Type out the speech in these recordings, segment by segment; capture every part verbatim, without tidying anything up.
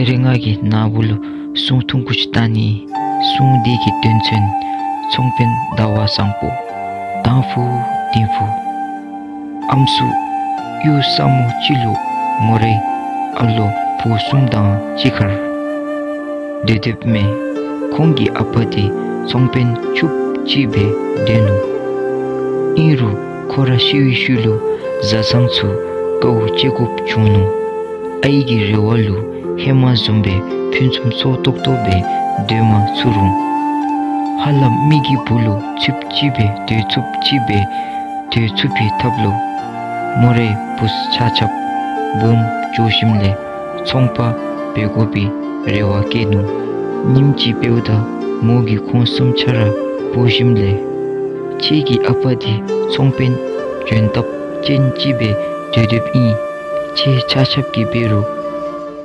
རེ་ང་གིས་ན་བུ་ལུ་སྲུང་ཐུང་ཀུ་ཅིག་བཏང་ནི། སྲུང་དེ་གི་དོན་ཚན་ཚོང་དཔོན་ཟླ་བ་བཟང་པོ། དང་ཕུ་དིང་ཕུ། ཨམ་སྲུ་གཡུས་ས་མུ་ཅིག་ལུ་མོ་རའི་ཨ་ལོ་བུ་གསུམ་དང་གཅིག་ཁར་སྡོད་སྡོདཔ་མས། ཁོང་གི་ཨ་པ་དེ་ཚོང་དཔོན་ཕྱུགཔོ་ཅིག་སྦེ་སྡོད་ནུག། ཨིན་རུང་ཁོ་ར་ཤི་བའི་ཤུལ་ལུ་བཟའ་ཚང་ཚུ་དཀའཝ་སྤྱད་དགོཔ་བྱུང་ནུག། ཨའི་གི་རེ་བ་ལུ་ཧེ་མ་བཟུམ་སྦེ་ཕུན་སུམ་ཚོགས་ཏོག་ཏོ་སྦེ་སྡོད་མ་ཚུགས་རུང་། ཧ་ལམ་མི་གི་བུ་ལུ་ཚུདཔ་ཅིག་སྦེ་སྡོད་ཚུགསཔ་ཅིག་སྦེ་སྡོད་ཚུགས་པའི་ཐབས་ལུ་མོ་རའི་བུཚ་ཆ་ཁྱབ་སྦོམ་འགྱོ་ཞིནམ་ལས་ཚོང་པ་འབད་དགོ་པའི་རེ་བ་བསྐྱེད་ནུག། ཉིནམ་ཅིག་འབདཝ་ད་མོ་གིས་ཁོང་གསུམ་ཆ་ར་འབོ་ཞིནམ་ལས། ཁྱེད་ཀྱི་ཨ་པ་འདི་ཚོང་དཔོན་འཇོན་ཐངས་ཅན་ཅིག་སྦེ་སྡོད་སྡོདཔ་ཨིན། ཁྱེད་ཆ་ཁྱབ་ཀྱིས་འབད་རུང་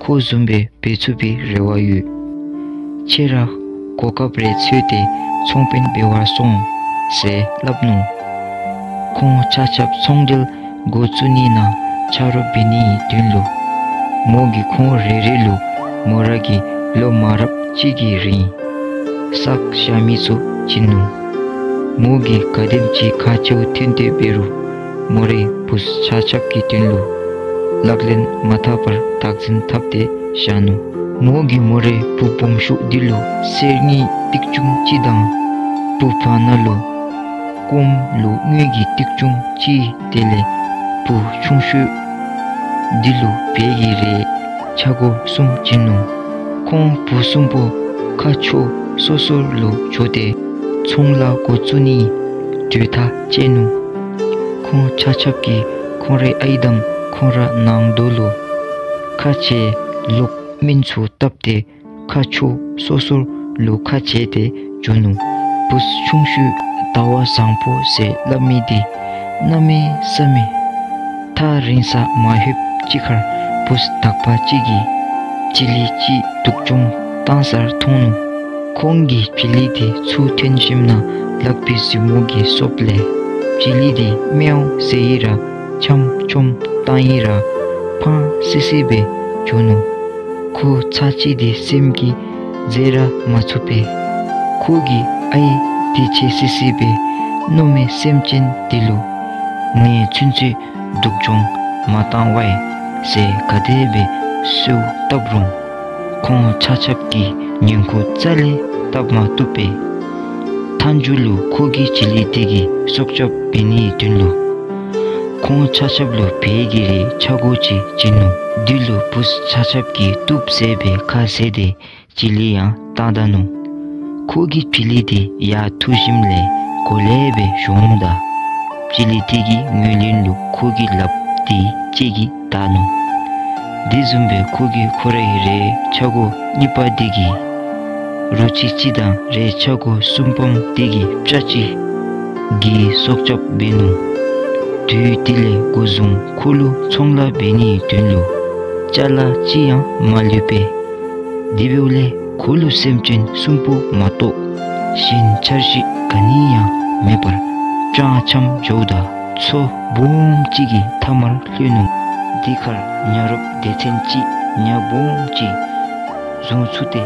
ཁོ་བཟུམ་སྦེ་འབད་ཚུགས་པའི་རེ་བ་ཡོད། ཁྱེད་ར་གོ་སྐབས་རེ་འཚོལ་ཏེ་ཚོང་དཔོན་འབད་བར་སོང་ཟེར་སླབ་ནུག། ཁོང་ཆ་ཁྱབ་ཚོང་འབྲེལ་འགོ་བཙུགས་ནི་ནང་ཆ་རོགས་འབད་ནིའི་དོན་ལུ་མོ་གིས་ཁོང་རེ་རེ་ལུ་མོ་ར་གི་ལོ་མ་རབས་ཅིག་གི་རིང་བསགས་བཞག་མི་ཚུ་བྱིན་ནུག། མོ་གིས་ག་དེམ་ཅིག་ཁག་ཆེཝ་ཐོན་ཏེ་འབད་རུང་མོ་རའི་བུཚ་ཆ་ཁྱབ་ཀྱི་དོན་ལུ་ལག་ལེན་མ་འཐབ་པར་བདག་འཛིན་འཐབ་སྟེ་བཞག་ནུག། མོ་གིས་མོ་རའི་བུ་སྦོམ་ཤོས་འདི་ལུ་གསེར་དངུལ་ཏིག་ཅུང་ཅིག་དང་བུ་བར་ན་ལུ་སྐོམ་ལུ་དངུལ་གྱི་ཏིག་ཅུང་ཅིག་དེ་ལས་བུ་ཆུང་ཤོས་འདི་ལུ་བལ་གྱི་རས་ཆ་སྒོ་གསུམ་བྱིན་ནུག། ཁོང་བུ་གསུམ་པོ་ཁ་ཕྱོགས་སོ་སོ་ལུ་འགྱོ་སྟེ་ཚོང་ལཱ་འགོ་བཙུགས་ནིའི་གྲོས་ཐག་བཅད་ནུག། ཁོང་ཆ་ཁྱབ་ཀྱིས་ཁོང་རའི་ཨའི་དང་ཁོང་ར་ནང་དོ་ལུ་ཁ་འབྱལ་ལོག་སྨན་ཚུ་བཏབ་སྟེ་ཁ་ཕྱོགས་སོ་སོ་ལུ་ཁ་འབྱལ་ཏེ་འགྱོ་ནུག། བུཚ་ཆུང་ཤོས་ཟླ་བ་བཟང་པོ་ཟེར་སླབ་མི་འདི་གནམ་མེད་ས་མེད་ཐག་རིང་ས་མ་ལྷོདཔ་ཅིག་ཁར་བུཚ་དག་པ་ཅིག་གིས་བྱི་ལི་ཅིག་སྡུག་སྦྱོང་བཏང་སར་མཐོང་ནུག། ཁོང་གིས་བྱི་ལི་འདི་ཚུར་འཐེན་ཞིནམ་ན་ལག་པའི་མཛུབ་མོ་གིས་སོབ་ལས་བྱི་ལི་འདི་མེའོ་ཟེར་ཡི་ར་ཆམ་ཆོམ་བཏང་ཡི་ར་ཕངས་སི་སི་སྦེ་འགྱོ་ནུག། ཁོ་ཚ་གྱང་འདི་སེམས་ཀྱིས་བཟོད་ར་མ་ཚུགས་པས། ཁོ་གི་ཨའི་འདི་ཆེ་སི་སི་སྦེ་མནོ་མེད་སེམས་ཅན་འདི་ལུ་ངལ་ཚུན་ཚོད་སྡུག་སྦྱོང་མ་བཏང་བས་ཟེར་ག་དེ་སྦེ་གསོལཝ་བཏབ་རུང་ཁོང་ཆ་ཁྱབ་ཀྱིས་ཉན་ཁུངས་རྩ་ལས་བཏབ་མ་བཏུབ་པས། མཐའ་མཇུག་ལུ་ཁོ་གིས་བྱི་ལི་འདི་གི་སྲོག་སྐྱབས་འབད་ནིའི་དོན་ལུ་ཁོང་ཆ་ཁྱབ་ལུ་བལ་གྱི་རས་ཆ་སྒོ་ཅིག་བྱིན་ནུག། འདི་ལུ་བུཚ་ཆ་ཁྱབ་ཀྱིས་བཏུབ་ཟེར་སྦེ་ཁ་བཟེད་དེ་བྱི་ལི་ཡང་བཏང་ད་ནུག། ཁོ་གིས་བྱི་ལི་འདི་ཡར་འཐུ་ཞིནམ་ལས་གོ་ལེ་སྦེ་ཞོནམ་ད་བྱི་ལི་འདི་གིས་ངོས་ལེན་ལུ་ཁོ་གི་ལགཔ་འདི་ལྕེ་གིས་བདའ་ནུག། དེ་བཟུམ་སྦེ་ཁོ་གིས་ཁོ་རའི་རས་ཆ་སྒོ་གཉིས་པ་འདི་གིས་རོ་ཁྱི་ཅིག་དང་རས་ཆ་སྒོ་གསུམ་པམ་འདི་གིས་སྤྱ་ཅིག་གི་སྲོག་སྐྱབས་འབད་ནུག། དུས་དེ་ལས་འགོ་བཟུང་ཁོ་ལུ་ཚོང་ལཱ་འབད་ནིའི་དོན་ལུ་ཅ་ལ་ཅིག་ཡང་མ་ལུས་པས། དེ་འབདཝ་ལས་ཁོ་ལུ་སེམས་ཅན་གསུམ་པོ་མ་གཏོགས་གཞན་འཆར་གཞི་ག་ནི་ཡང་མེད་པར་སྤྱང་འཁྱམས་འགྱོཝ་ད་མཚོ་སྦོམ་ཅིག་གི་མཐའ་མར་ལྷོད་ནུག། དེ་ཁར་ཉ་རོགསཔ་སྡེ་ཚན་ཅིག་ཉ་སྦོམ་ཅིག་བཟུང་ཚུགས་ཏེ་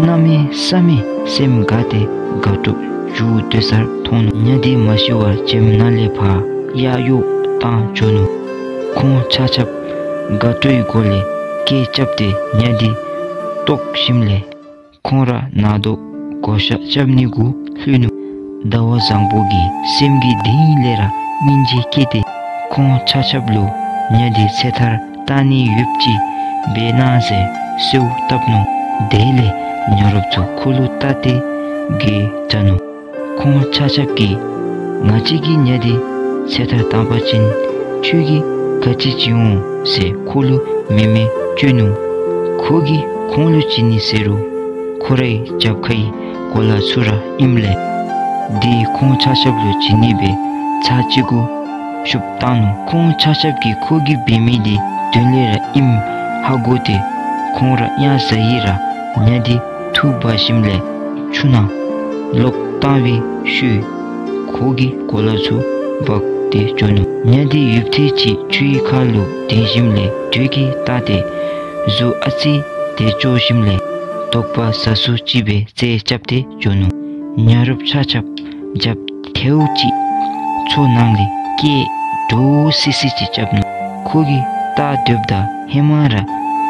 གནམ་མེད་ས་མེད་སེམས་དགའ་སྟེ་དགའ་སྤྲོ་འཇུ་སྡོད་སར་མཐོང་ནུག། ཉ་འདི་མ་ཤི་བར་བྱེམ་ནང་ལས་ཕར་གཡག་གཡོག་བཏང་འགྱོ་ནུག། ཁོང་ཆ་ཁྱབ་དགའ་སྤྲོའི་སྒོ་ལས་སྐད་རྐྱབ་སྟེ་ཉ་འདི་བཏོག་ཞིནམ་ལས་ཁོང་ར་ནང་དོ་བགོ་བཤའ་རྐྱབ་ནི་གུ་ལྷོད་ནུག། ཟླ་བ་བཟང་པོ་གིས་སེམས་ཀྱི་གཏིང་ལས་ར་སྙིང་རྗེ་སྐྱེས་ཏེ་ཁོང་ཆ་ཁྱབ་ལུ་ཉ་འདི་ཚེ་ཐར་བཏང་ནི་ཡོདཔ་ཅིག་འབད་གནང་ཟེར་གསོལཝ་བཏབ་ནུག། དེ་ལས་ཉ་རོགསཔ་ཚུ་ཁོ་ལུ་བལྟ་སྟེ་དགོད་བྲ་ནུག། ཁོང་ཆ་ཁྱབ་ཀྱིས་ང་བཅས་ཀྱི་ཉ་འདི་ཚེ་ཐར་བཏང་པ་ཅིན་ཁྱོད་ཀྱིས་ག་ཅི་བྱིན་འོང་ཟེར་ཁོ་ལུ་མེ་མེ་བཅོལ་ནུག། ཁོ་གིས་ཁོང་ལུ་བྱིན་ནི་ཟེར་རུང་ཁོ་རའི་རྒྱབ་ཁའི་གོ་ལ་ཚུ་ར་ཨིནམ་ལས་འདི་ཁོང་ཆ་ཁྱབ་ལུ་བྱིན་ནི་སྦེ་ཚར་གཅིག་གུ་ཤུབ་བཏང་ནུག། ཁོང་ཆ་ཁྱབ་ཀྱིས་ཁོ་གིས་འབད་མི་འདི་དོན་ལས་ར་ཨིནམ་ཧ་གོ་སྟེ་ཁོང་ར་གཡང་ཟ་ཡི་ར་ཉ་འདི་འཐུ་འབག་ཞིནམ་ལས་ཆུ་ནང་ལོག་བཏང་བའི་ཤུལ་ཁོ་གི་གོ་ལ་ཚུ་འབག་སྟེ་འགྱོ་ནུག། ཉ་འདི་ཡུདཔ་ཐེངས་ཅིག་ཆུའི་ཁ་ལུ་འཐེན་ཞིནམ་ལས་དུས་ཀྱིས་བལྟ་སྟེ་གཟུགས་ཨ་ཙི་ དེ་འགྱོ་ཞིནམ་ལས་དོག་པ་ཟ་སུ་ཅིག་སྦེ་རྩལ་རྐྱབ་སྟེ་འགྱོ་ནུག། ཉ་རོགསཔ་ཆ་ཁྱབ་རྒྱབ་ཐལཝ་ཅིག་མཚོ་ནང་ལས་སྐད་འདྲོག་སི་སི་ཅིག་རྐྱབ་ནུག། ཁོ་གིས་བལྟ་སྡོདཔ་ད་ཧེ་མ་ར་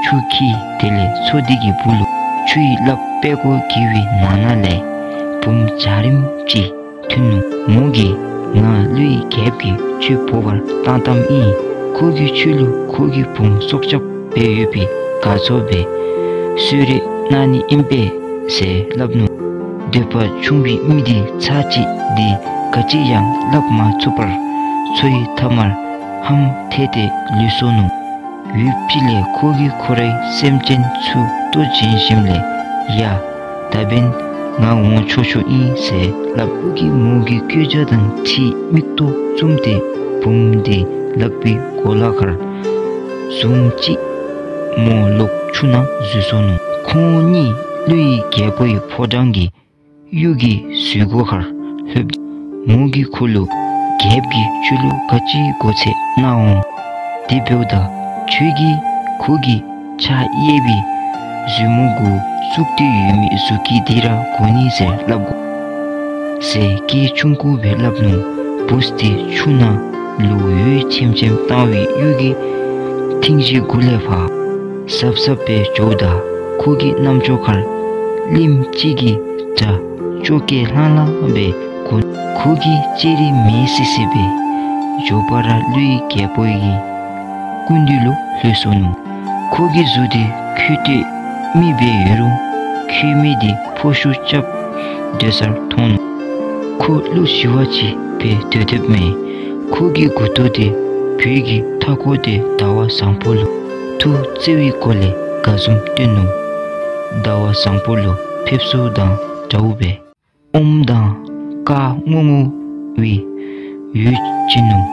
ཆུ་འཁྱིལ། དེ་ལས་མཚོ་དེ་གི་སྦུག་ལུ་ཆུའི་རླབས་དཔྲལ་ཀོ་གི་བའི་ནང་ན་ལས་བུམོ་འཇའ་རིསམོ་ཅིག་ཐོན་ནུག། མོ་གིས་ང་ཀླུའི་རྒྱལཔོ་གིས་ཁྱོད་འབོ་བར་བཏང་བཏངམ་ཨིན། ཁོ་གིས་ཁྱོད་ལུ་ཁོ་གི་བུམོ་སྲོག་སྐྱབས་འབད་ཡོད་པའི་དགའ་ཚོར་སྦེ་གསོལ་རས་གནང་ནི་ཨིན་པས་ཟེར་སླབ་ནུག། འདོད་པ་ཆུང་བའི་མི་དེ་ཚར་གཅིག་དེ་ག་ཅི་ཡང་སླབ་མ་ཚུགས་པར་མཚོའི་མཐའ་མར་ཧམ་ཐལ་ཏེ་ལུས་སོ་ནུག། ཡུདཔ་ཅིག་ལས་ཁོ་གིས་ཁོ་རའི་སེམས་ཅན་ཚུ་བསྟོད་བྱིན་ཞིནམ་ལས་ཡ་ད་འབདན་ང་འོང་ཆོག་ཆོག་ཨིན་ཟེར་སླབ། ཁོ་གིས་མོ་གི་སྐྱོ་ཇ་དང་འཁྲིལ་མིག་ཏོ་བཙུམས་ཏེ་བུམོ་དེ་ལག་པའི་གོ་ལ་ཁར་བཟུང་ཅི། མོ་ལོག་ཆུ་ནང་འཛུལ་སོ་ནུག། ཁོང་གཉིས་ཀླུའི་རྒྱལ་པོའི་ཕོ་བྲང་གི་གཡུས་ཀྱི་ཟུར་སྒོ་ཁར་ལྷོདཔ་ད་མོ་གིས་ཁོ་ལུ་རྒྱལཔོ་གིས་ཁྱོད་ལུ་ག་ཅི་དགོ་ཚད་གནང་འོང་། དེ་འབདཝ་ད་ཁྱོད་ཀྱིས་ཁོ་གི་ཕྱག་གཡས་པའི་མཛུབ་མོ་གུ་བཙུགས་ཏེ་ཡོད་མི་མཛུབ་དཀྱི་དེ་ར་དགོ་ནི་ཟེར་སླབ་དགོ་ཟེར་སྐད་ཆུང་ཀུ་སྦེ་སླབ་ནུག། བུཚ་དེ་ཆུ་ནང་ལུ་འོད་ཆེམ་ཆེམ་བཏང་བའི་གཡུས་ཀྱི་ཐིང་གཞི་གུ་ལས་ཕར་ཟབ་ཟབ་སྦེ་འགྱོཝ་ད་ཁོ་གི་རྣམ་ཅོ་ཁར་གླིངམ་ཅིག་གི་སྒྲ་ཅོ་སྐད་ལྷང་ལྷང་སྦེ་གོ། ཁོ་གིས་ཅེ་རེ་མེད་སི་སི་སྦེ་མགྱོགས་པ་ར་ཀླུའི་རྒྱལ་པོའི་སྐུ་མདུན་ལུ་ལྷོད་སོ་ནུག། ཁོ་གི་གཟུགས་དེ་ཁོད་སྟོད་མི་སྦེ་ཡོད་རུང་ཁོད་མི་དེ་ཕོ་ཤུ་རྐྱབ་སྡོད་སར་མཐོང་ནུག། ཁོ་ཀླུ་ཞི་བ་ཅིག་སྦེ་སྡོད་སྡོདཔ་མས། ཁོ་གི་མགུ་ཏོ་དེ་བོད་ཀྱི་མཐའ་འཁོར་ཏེ་ཟླ་བ་བཟང་པོ་ལུ་ཐུགས་བརྩེ་བའི་སྒོ་ལས་དགའ་འཛུམ་སྟོན་ནུག། ཟླ་བ་བཟང་པོ་ལུ་ཕེབས་བསུ་དང་འདྲཝ་སྦེ་ཨོམ་དང་ཀར་སྔོ་སྔོ་བའི་འོད་བྱིན་ནུག།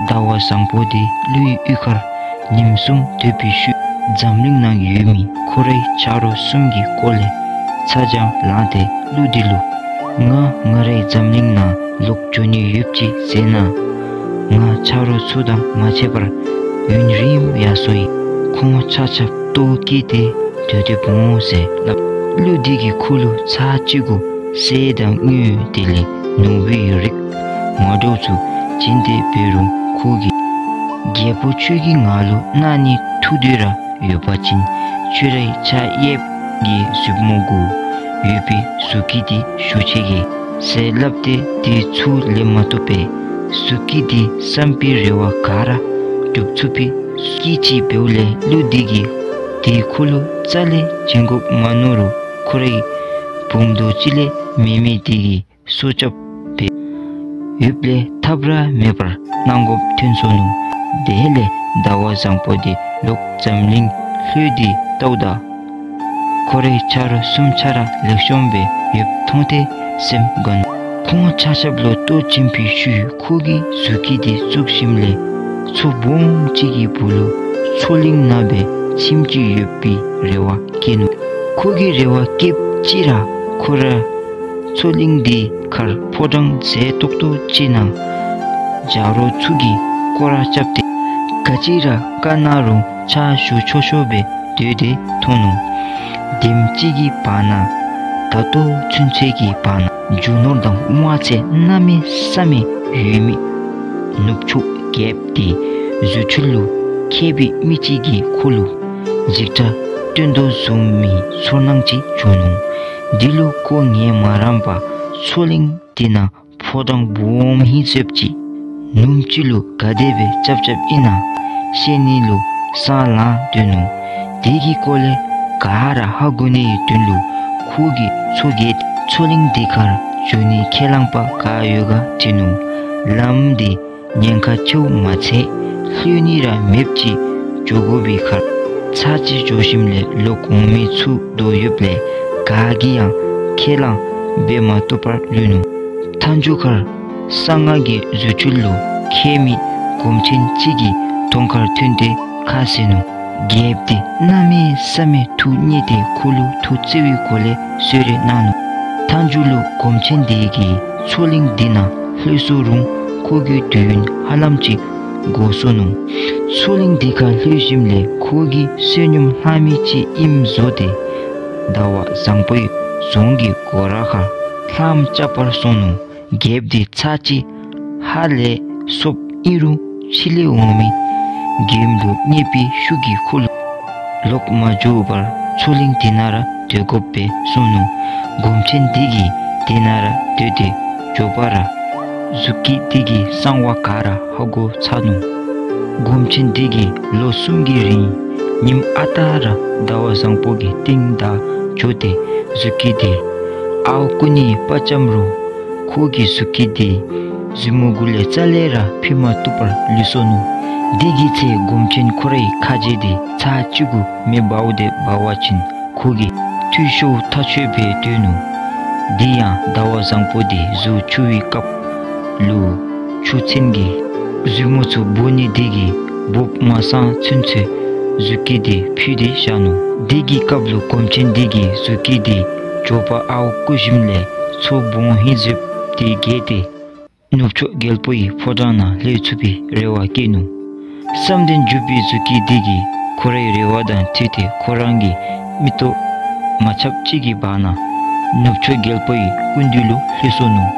ཟླ་བ་བཟང་པོ་དེ་ཀླུའི་གཡུས་ཁར་ཉིནམ་གསུམ་སྡོད་པའི་ཤུལ་འཛམ་གླིང་ནང་ཡོད་མི་ཁོ་རའི་ཆ་རོགས་གསུམ་གྱི་སྐོར་ལས་ཚ་གྱང་ལངས་ཏེ་ཀླུ་དེ་ལུ་ང་ང་རའི་འཛམ་གླིང་ནང་ལོག་འགྱོ་ནི་ཡོདཔ་ཅིག་མཛད་གནང་། ང་ཆ་རོགས་ཚུ་དང་མ་ཕྱད་པར་ཡུན་རིངམོ་ཡར་སོ་ཡི། ཁོང་ཆ་ཁྱབ་ལྟོཝ་བཀྱེས་ཏེ་སྡོད་སྡོདཔ་འོང་ཟེར་སླབ། ཀླུ་དེ་གིས་ཁོ་ལུ་ཚར་གཅིག་གུ་གསེར་དང་དངུལ་དེ་ལས་ནོར་བུའི་རིགས་མ་འདྲཝ་ཚུ་བྱིན་ཏེ་འབད་རུང་ཁོ་གིས་རྒྱལ་པོ་ཁྱོད་ཀྱིས་ང་ལུ་གནང་ནི་ཐུགས་འདོད་ར་ཡོད་པ་ཅིན་ཁྱོད་རའི་ཕྱག་གཡསཔ་གི་མཛུབ་མོ་གུ་ཡོད་པའི་མཛུབ་དཀྱི་དེ་ཞུ་ཆི་གེ་ཟེར་སླབ་སྟེ་དེ་ཚུར་ལེན་མ་བཏུབ་པས། མཛུབ་དཀྱི་དེ་བསམ་པའི་རེ་བ་ག་ར་འགྲུབ་ཚུགས་པའི་སྐད་ཅིག་འབདཝ་ལས་ཀླུ་དེ་གིས་དེ་ཁོ་ལུ་རྩ་ལས་བྱིན་དགོཔ་མ་མནོ་རུང་ཁོ་རའི་བུམོ་དོ་ཅི་ལས་མེད་མི་དེ་གི་སྲོག་སྐྱབས་འབད་ཡོདཔ་ལས་ཐབས་ར་མེད་པར་གནང་དགོཔ་ཐོན་སོ་ནུག། དེ་ལས་ཟླ་བ་བཟང་པོ་དེ་ལོག་འཛམ་གླིང་ལྷོད་དེ་བལྟཝ་ད་ཁོ་རའི་ཆ་རོགས་གསུམ་ཆ་ར་ལེགས་ཤོམ་སྦེ་ཡོདཔ་མཐོང་སྟེ་སེམས་དགའ་ནུག། ཁོང་ཆ་ཁྱབ་ལུ་བསྟོད་བྱིན་པའི་ཤུལ་ཁོ་གིས་མཛུབ་དཀྱི་དེ་བཙུགས་ཞིནམ་ལས་མཚོ་སྦོམ་ཅིག་གི་སྦུག་ལུ་མཚོ་གླིང་ནང་སྦེ་ཁྱིམ་ཅིག་ཡོད་པའི་རེ་བ་བསྐྱེད་ནུག། ཁོ་གིས་རེ་བ་བསྐྱེདཔ་ཅིག་ར་ཁོ་ར་མཚོ་གླིང་དེ་ཁར་ཕོ་བྲང་མཛེས་ཏོག་ཏོ་ཅིག་ནང་ཇ་རོགསཔ་ཚུ་གིས་སྐོར་ར་རྐྱབ་སྟེ་ག་ཅི་ར་བཀའ་གནང་རུང་ཕྱག་ཞུ་ཆོག་ཆོག་སྦེ་སྡོད་དེ་མཐོང་ནུག། དེམ་ཅིག་གི་བར་ན་ད་ལྟོ་ཚུན་ཚོད་ཀྱི་བར་ན་རྒྱུ་ནོར་དང་དབང་ཚད་གནམ་མེད་ས་མེད་ཡོད་མི་ནུབ་ཕྱོགས་རྒྱལཔོ་དེ་རྫུ་འཕྲུལ་ལུ་མཁས་པའི་མི་ཅིག་གིས་ཁོ་ལུ་འཇིགས་སྐྲག་སྟོན་དོ་བཟུམ་མའི་ཚོར་སྣང་ཅིག་བྱུང་ནུག། དེ་ལུ་ཁོ་ངལ་མ་རངས་པར་མཚོ་གླིང་དེ་ནང་ཕོ་བྲང་སྦོམ་ཧིང་སོཔ་ཅིག་ནུབ་ཕྱོགས་ལུ་ག་དེ་སྦེ་རྐྱབ་རྐྱབ་ཨིན་ན་ཤེས་ནི་ལུ་སེམས་ལང་སྡོད་ནུག། དེ་གི་སྐོར་ལས་ག་ར་ཧ་གོ་ནི་ཡོད་དོན་ལུ་ཁོ་གིས་མཚོ་བརྒལ་ཏེ་མཚོ་གླིང་དེ་ཁར་འགྱོ་ནི་ཁས་བླངས་པ་ག་ཡོད་ག་དྲིས་ནུག། ལམ་དེ་ཉེན་ཁ་ཆེཝ་མ་ཚད་ལྷོད་ནི་ར་མེདཔ་ཅིག་འགྱོ་དགོ་པའི་ཁར་ཚར་གཅིག་འགྱོ་ཞིནམ་ལས་ལོག་འོང་མི་ཚུ་དོ་ཡོདཔ་ལས་ག་གིས་ཡང་ཁས་བླངས་འབད་མ་བཏུབ་པར་ལུས་ནུག། མཐའ་མཇུག་ཁར་གསང་སྔགས་ཀྱི་རྫུ་འཕྲུལ་ལུ་མཁས་མི་སྒོམ་ཆེན་ཅིག་གི་གདོང་ཁར་ཐོན་ཏེ་ཁ་བཟེད་ནུག། རྒྱལཔོ་དེ་གནམ་མེད་ས་མེད་ཐུགས་མཉེས་ཏེ་ཁོ་ལུ་ཐུགས་བརྩེ་བའི་སྒོ་ལས་གསོལ་རས་གནང་ནུག། མཐའ་མཇུག་ལུ་སྒོམ་ཆེན་དེ་གིས་མཚོ་གླིང་དེ་ནང་ལྷོད་སོ་རུང་ཁོ་གི་དུས་ཡུན་ཧ་ལམ་ཅིག་འགོར་སོ་ནུག། མཚོ་གླིང་དེ་ཁར་ལྷོད་ཞིནམ་ལས་ཁོ་གིས་བསོད་སྙོམས་ལྷང་མི་ཅིག་ཨིནམ་བཟོ་སྟེ་ཟླ་བ་བཟང་པོའི་རྫོང་གི་སྒོ་ར་ཁར་ལྷངམ་རྐྱབ་པར་སོང་ནུག། རྒྱལཔོ་དེ་ཚར་གཅིག་ཧ་ལས་སོཔ་ཨིན་རུང་ཕྱི་ལས་འོང་མི་མགྱོནམ་ལུ་མཉེས་པའི་ཤུགས་ཀྱིས་ཁོ་ལུ་ལོག་མ་འགྱོ་བར་མཚོ་གླིང་དེ་ནང་ར་སྡོད་དགོཔ་སྦེ་སོང་ནུག། སྒོམ་ཆེན་དེ་གིས་དེ་ནང་ར་སྡོད་དེ་འགྱོ་བ་ར་གཟུགས་སྐུ་དེ་གི་གསང་བ་ག་ར་ཧ་གོ་ཚར་ནུག། སྒོམ་ཆེན་དེ་གིས་ལོ་གསུམ་གྱི་རིང་ཉིནམ་ཨ་རྟག་ར་ཟླ་བ་བཟང་པོ་གི་རྟིང་བདའ་འགྱོ་སྟེ་གཟུགས་སྐུ་དེ་ཨརཝ་རྐུ་ནི་དཔའ་བཅམ་རུང་ཁོ་གི་གཟུགས་སྐུ་དེ་མཛུབ་མོ་གུ་ལས་རྩ་ལས་ར་ཕུད་མ་བཏུབ་པར་ལུས་སོ་ནུག། དེ་གི་ཚེ་སྒོམ་ཆེན་ཁོ་རའི་ཁ་རྗེ་དེ་ཚར་གཅིག་གུ་མེ་འབརཝ་དེ་འབར་བ་ཅིན་ཁོ་གིས་འཐུས་ཤོརཝ་ཐག་ཆོད་སྦེ་སྡོད་ནུག། དེ་ཡང་ཟླ་བ་བཟང་པོ་དེ་གཟུགས་འཁྱུ་བའི་སྐབས་ལུ་ཆུ་ཚན་གྱིས་མཛུབ་མོ་ཚུ་འབོ་ནི་དེ་གིས་འབོཔ་མ་སངས་ཚུན་ཚོད་གཟུགས་སྐུ་དེ་ཕུད་དེ་བཞག་ནུག། དེ་གི་སྐབས་ལུ་སྒོམ་ཆེན་དེ་གིས་གཟུགས་སྐུ་དེ་མགྱོགས་པ་ཨརཝ་རྐུ་ཞིནམ་ལས་མཚོ་སྦོམ་ཧིང་ཟེབ་དེ་བརྒལ་ཏེ་ནུབ་ཕྱོགས་རྒྱལ་པོའི་ཕོ་བྲང་ནང་ལྷོད་ཚུགས་པའི་རེ་བ་བསྐྱེད་ནུག། བསམ་དོན་འགྲུབ་པའི་གཟུགས་སྐུ་དེ་གིས་ཁོ་རའི་རེ་བ་དང་འཁྲིལ་ཏེ་ཁོ་ར་གི་མིག་ཏོ་མ་ཆགཔ་ཅིག་གི་བར་ན་ནུབ་ཕྱོགས་རྒྱལ་པོའི་སྐུ་མདུན་ལུ་ལྷོད་སོ་ནུག།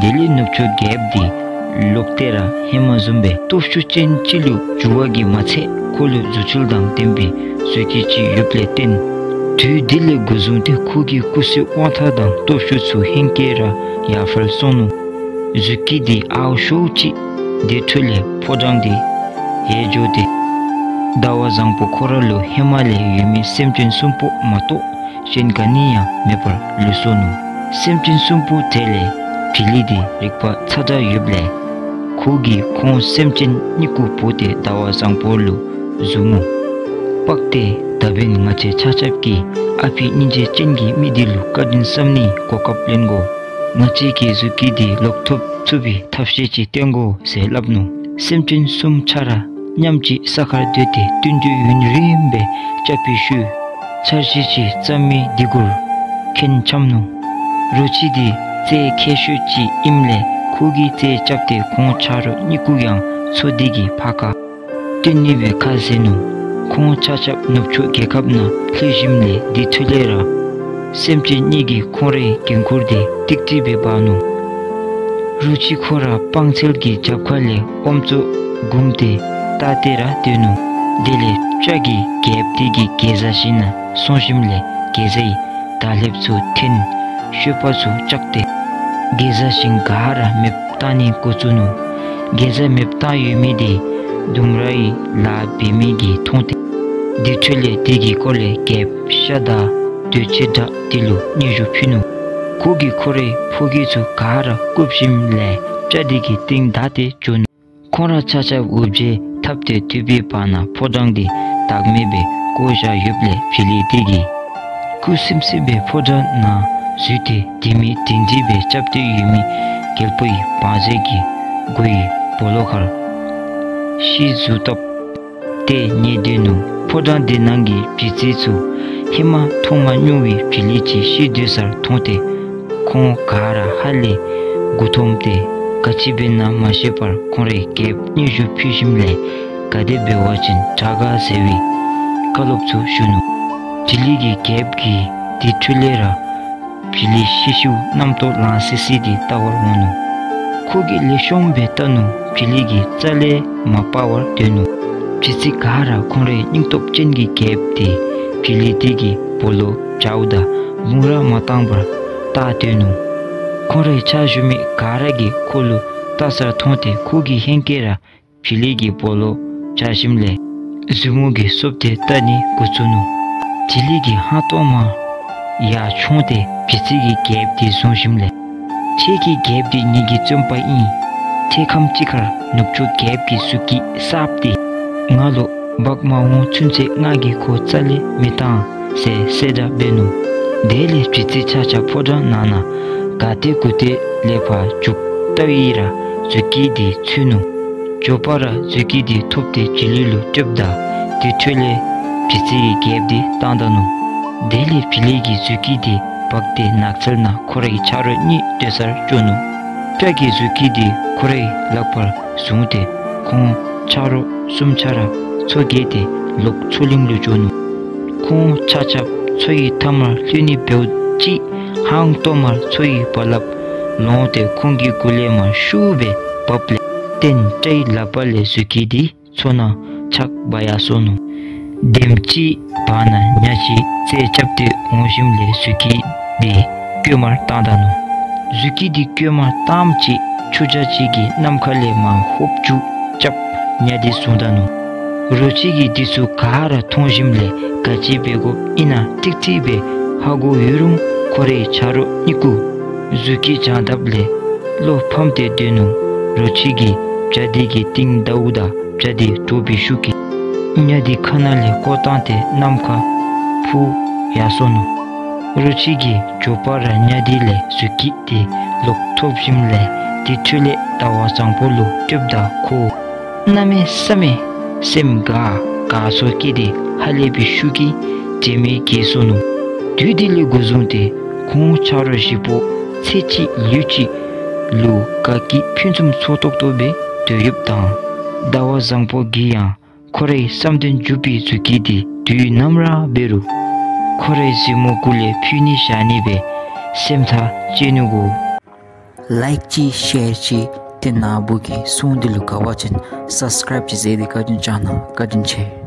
དེ་ལས་ནུབ་ཕྱོགས་རྒྱལཔོ་དེ་ལོག་སྟེ་ར་ཧེ་མ་བཟུམ་སྦེ་སྟོབས་ཤུགས་ཅན་ཅིག་ལུ་འགྱུར་བ་གིས་མ་ཚད་ཁོ་ལུ་རྫུ་འཕྲུལ་དང་ལྡན་པའི་གཟུགས་སྐུ་ཅིག་ཡོདཔ་ལས་བརྟེན་དུས་དེ་ལས་འགོ་བཟུང་སྟེ་ཁོ་གི་སྐུ་བསོད་དབང་ཐང་དང་སྟོབས་ཤུགས་ཚུ་ཧེང་སྐལ་ར་ཡར་འཕར་སོང་ནུག། གཟུགས་སྐུ་དེ་ཨརཝ་ཤོརཝ་ཅིག་དེ་འཕྲོ་ལས་ཕོ་བྲང་དེ་ཡལ་འགྱོ་སྟེ་ཟླ་བ་བཟང་པོ་ཁོ་ར་ལུ་ཧེ་མ་ལས་ཡོད་མི་སེམས་ཅན་གསུམ་པོ་མ་གཏོགས་གཞན་ག་ནི་ཡང་མེད་པར་ལུས་སོ་ནུག། སེམས་ཅན་གསུམ་པོ་དེ་ལས་བྱི་ལི་དེ་རིག་པ་ཚ་དྲགས་ཡོདཔ་ལས་ཁོ་གིས་ཁོང་སེམས་ཅན་གཉིས་ཀུ་འབོ་སྟེ་ཟླ་བ་བཟང་པོ་ལུ་མཛུབ་མོ་དཔག་སྟེ་ད་འབདན་ང་བཅས་ཆ་ཁྱབ་ཀྱིས་ཨ་ཕི་སྙིང་རྗེ་ཅན་གྱི་མི་དེ་ལུ་བཀའ་དྲིན་བསམ་ནིའི་གོ་སྐབས་ལེན་དགོ། ང་བཅས་ཀྱི་གཟུགས་སྐུ་དེ་ལོག་ཐོབ་ཚུགས་པའི་ཐབས་ཤེས་ཅིག་སྟོན་དགོ་ཟེར་སླབ་ནུག། སེམས་ཅན་གསུམ་ཆ་ར་མཉམ་གཅིག་ས་ཁར་སྡོད་དེ་བསྟུན་གྲོས་ཡུན་རིངམོ་སྦེ་རྐྱབ་པའི་ཤུལ་འཆར་གཞི་ཅིག་བརྩམས་མི་དེ་གུར་མཁྱེན་འཁྱམས་ནུག། རོ་ཁྱི་དེ་རྩལ་མཁས་ཤོས་ཅིག་ཨིནམ་ལས་ཁོ་གིས་རྩལ་རྐྱབ་སྟེ་ཁོང་ཆ་རོགས་གཉིས་ཀུ་ཡང་མཚོ་དེ་གི་ཕར་ཁ་བཏོན་ནི་སྦེ་ཁ་བཟེད་ནུག། ཁོང་ཆ་ཁྱབ་ནུབ་ཕྱོགས་རྒྱལ་ཁབ་ནང་ལྷོད་ཞིནམ་ལས་དེ་འཕྲོ་ལས་ར་སེམས་ཅན་གཉིས་ཀྱིས་ཁོང་རའི་འགན་ཁུར་དེ་ཏིག་ཏི་སྦེ་འབག་ནུག། རོ་ཁྱི་ཁོ་ར་སྤང་ཚལ་གྱི་རྒྱབ་ཁ་ལས་ཨོམ་བཙོ་བསྒོམས་ཏེ་ལྟ་སྟེ་ར་སྡོད་ནུག། དེ་ལས་སྤྱ་གིས་རྒྱལཔོ་དེ་གི་གེ་ཟ་ཞིང་ནང་སོང་ཞིནམ་ལས་གེ་ཟའི་དར་ལེབ་ཚུ་འཐེན་ཤོད་པ་ཚུ་བཅག་སྟེ་གེ་ཟ་ཞིང་ག་ར་མེདཔ་བཏང་ནི་འགོ་བཙུགས་ནུག། གེ་ཟ་མེདཔ་བཏང་ཡོད་མི་དེ་ལྡུམ་རའི་ལཱ་འབད་མི་གིས་མཐོང་སྟེ་དེ་འཕྲོ་ལས་དེ་གི་སྐོར་ལས་རྒྱལཔོ་ཤ་དང་དོས་ཆེ་དྲགས་དེ་ལུ་སྙན་ཞུ་ཕུལ་ནུག། ཁོ་གིས་ཁོ་རའི་ཕོ་རྒྱས་ཚུ་ག་ར་བཀུག་ཞིནམ་ལས་སྤྱ་དེ་གི་རྟིང་བདའ་སྟེ་འགྱོ་ནུག། ཁོང་ར་ཆ་ཁྱབ་འུར་བརྗེད་འཐབ་སྟེ་སྡོད་པའི་བར་ན་ཕོ་བྲང་དེ་བདག་མེད་སྦེ་བཀོ་བཞག་ཡོདཔ་ལས་བྱི་ལི་དེ་གིས་ཁུ་སིམ་སིམ་སྦེ་ཕོ་བྲང་ནང་འཛུལ་ཏེ་ལྡེ་མིག་དིང་དིང་སྦེ་རྐྱབ་སྟེ་ཡོད་མི་རྒྱལ་པོའི་བང་མཛོད་ཀྱི་སྒོའི་སྦོ་ལོགས་ཁར་ཤི་འཛུལ་བཏབ་སྟེ་ཉལ་སྡོད་ནུག། ཕོ་བྲང་དེ་ནང་གི་བྱི་ཙི་ཚུ་ཧེ་མ་མཐོང་མ་མྱོང་བའི་བྱི་ལི་ཅིག་ཤི་སྡོད་སར་མཐོང་སྟེ་ཁོང་ག་ར་ཧ་ལས་མགུ་འཐོམས་ཏེ་ག་ཅི་འབད་ན་མ་ཤེས་པར་ཁོང་རའི་རྒྱལཔོ་སྙན་ཞུ་ཕུལ་ཞིནམ་ལས་ག་དེ་འབད་བ་ཅིན་དྲག་ག་ཟེར་བའི་བཀའ་སློབ་ཚུ་ཞུ་ནུག། བྱི་ལི་གིས་རྒྱལཔོ་གི་དེ་འཕྲོ་ལས་ར་བྱི་ལི་ཤི་ཤིཝ་རྣམ་རྟོག་ལང་སི་སི་དེ་བལྟ་བར་འོང་ནུག། ཁོ་གིས་ལེགས་ཤོམ་སྦེ་བལྟ་ནུག། བྱི་ལི་གིས་རྩ་ལས་མ་སྤར་བར་སྡོད་ནུག། བྱི་ཙི་ག་ར་ཁོང་རའི་སྙིང་སྟོབས་ཅན་གྱི་རྒྱལཔོ་དེ་བྱི་ལི་དེ་གི་སྦོ་ལོགས་འགྱོཝ་ད་བུང་ར་མ་བཏང་བར་བལྟ་སྡོད་ནུག། ཁོང་རའི་ཕྱག་ཞུ་མི་ག་ར་གིས་ཁོ་ལུ་བལྟ་སར་མཐོང་སྟེ་ཁོ་གིས་ཧེང་སྐལ་ར་བྱི་ལི་གི་སྦོ་ལོགས་འགྱོ་ཞིནམ་ལས་མཛུབ་མོ་གིས་སོབ་སྟེ་བལྟ་ནི་འགོ་བཙུགས་ནུག། བྱི་ལི་གིས་ཧང་སྟོང་མར་ཡར་མཆོངས་ཏེ་བྱི་ཙི་གིས་རྒྱལཔོ་དེ་བཟུང་ཞིནམ་ལས་ཁྱེད་ཀྱི་རྒྱལཔོ་དེ་ངེ་གི་བཙོན་པ་ཨིན། ཐེངས་ཁམས་ཅིག་ཁར་ནུབ་ཕྱོགས་རྒྱལཔོ་གི་གཟུགས་སྐུ་གསརཔ་དེ་ང་ལུ་འབག་མ་འོང་ཚུན་ཚོད་ང་གིས་ཁོ་རྩ་ལས་མི་བཏང་ཟེར་གསལ་བསྒྲགས་འབད་ནུག། དེ་ལས་བྱི་ཙི་ཆ་ཁྱབ་ཕོ་བྲང་ནང་ན་ག་ཏེ་གུ་ཏེ་ལས་ཕར་རྒྱུག་བལྟཝ་ཨིན་ར་གཟུགས་སྐུ་དེ་འཚོལ་ནུག། མགྱོགས་པ་ར་གཟུགས་སྐུ་དེ་ཐོབ་སྟེ་བྱི་ལི་ལུ་སྤྲོདཔ་ད་དེ་འཕྲོ་ལས་བྱི་ཙི་གིས་རྒྱལཔོ་དེ་བཏང་ད་ནུག། དེ་ལས་བྱི་ལི་གིས་གཟུགས་སྐུ་དེ་འབག་སྟེ་ནགས་ཚལ་ནང་ཁོ་རའི་ཆ་རོགས་གཉིས་སྡོད་སར་བཅུག་ནུག། སྤྱ་གིས་གཟུགས་སྐུ་དེ་ཁོ་རའི་ལགཔ་བཟུང་སྟེ་ཁོང་ ཆ་རོགས་གསུམ་ཆ་ར་མཚོ་བརྒལ་ཏེ་ལོག་མཚོ་གླིང་ལུ་འགྱོ་ནུག། ཁོང་ཆ་ཁྱབ་མཚོ་ཡི་མཐའ་མར་ལྷོད་ནི་འབདཝ་ཅིག་ཧང་སྟོང་མར་མཚོ་ཡི་རྦ་རླབས་ལོང་སྟེ་ཁོང་གི་གུ་ལས་མར་ཤུགས་སྦེ་འབབ་ལས་བརྟེན་སྐྲའི་ལག་པ་ལས་མཛུབ་དཀྱི་འདི་མཚོ་ནང་ཆག་འབག་ཡར་སོ་ནུག། དེམ་ཅིག་བར་ན་ཉ་ཅིག་རྩལ་རྐྱབ་སྟེ་འོང་ཞིནམ་ལས་མཛུབ་དཀྱི་འདི་བཀོད་མར་བཏང་ད་ནུག། མཛུབ་དཀྱི་འདི་བཀོད་མར་བཏངམ་ཅིག་ཆུ་བྱ་ཅིག་གིས་ནམ་མཁའ་ལས་མར་ཧོབ་རྒྱུག་རྐྱབ་ཉ་འདི་བཟུང་ད་ནུག། རོ་ཁྱི་གིས་འདི་ཚུ་ག་ར་མཐོང་ཞིནམ་ལས་ག་ཅི་འབད་དགོཔ་ཨིན་ན་ཀྲིག་ཀྲི་སྦེ་ཧ་གོ་ཡོད་རུང་ཁོ་རའི་ཆ་རོགས་གཉིས་ཀྱིས་མཛུབ་དཀྱི་བྱང་དཔ་ལས་བློ་ཕམ་སྟེ་སྡོད་ནུག། རོ་ཁྱི་གིས་བྱ་འདི་གི་རྟིང་བདའཝ་ད་བྱ་འདི་འདྲོག་པའི་ཤུགས་ཀྱིས་ཉ་འདི་ཁ་ནང་ལས་བཀོ་བཏང་སྟེ་ནམ་མཁར་འཕུར་ཡར་སོ་ནུག། རོ་ཁྱི་གིས་མགྱོགས་པ་ར་ཉ་འདི་ལས་མཛུབ་དཀྱི་འདི་ལོག་ཐོབ་ཞིནམ་ལས་དེ་འཕྲོ་ལས་ཟླ་བ་བཟང་པོ་ལུ་སྤྲོདཔ་ད་ཁོ་གནམ་མེད་ས་མེད་སེམས་དགའ་དགའ་ཚོར་སྐྱེས་ཏེ་ཧ་ལས་པའི་ཤུགས་ཀྱིས་དྲན་མེད་འགྱེལ་སོ་ནུག། དུས་དེ་ལས་འགོ་བཟུང་སྟེ་ཁོང་ཆ་རོགས་བཞི་པོ་ཚེ་གཅིག་ལུས་གཅིག་ལུ་དགའ་སྐྱིད་ཕུན་སུམ་ཚོགས་ཏོག་ཏོ་སྦེ་སྡོད་ཡོདཔ་དང་ཟླ་བ་བཟང་པོ་གིས་ཡང་ཁོ་རའི་བསམ་དོན་འགྲུབ་པའི་མཛུབ་དཀྱི་འདི་དུས་ནམ་ར་འབད་རུང་ཁོ་རའི་གཟིགས་མོ་གུ་ལས་ཕུལ་ནི་བཞག་ནི་སྦེ་སེམས་ཐག་བཅད་ནུག་གོ། ལའིཀ་ཅིག་ཤེར་ཅིག་ཏེ་ནཱ་བུ་གི་སྲུང་འདི་ལུ་དགའ་བ་ཅིན་སབ་སི་ཀརའིབ་ཅིག་མཛད་དེ་བཀའ་དྲིན་བསྐྱང་གནང་། བཀའ་དྲིན་ཆེ།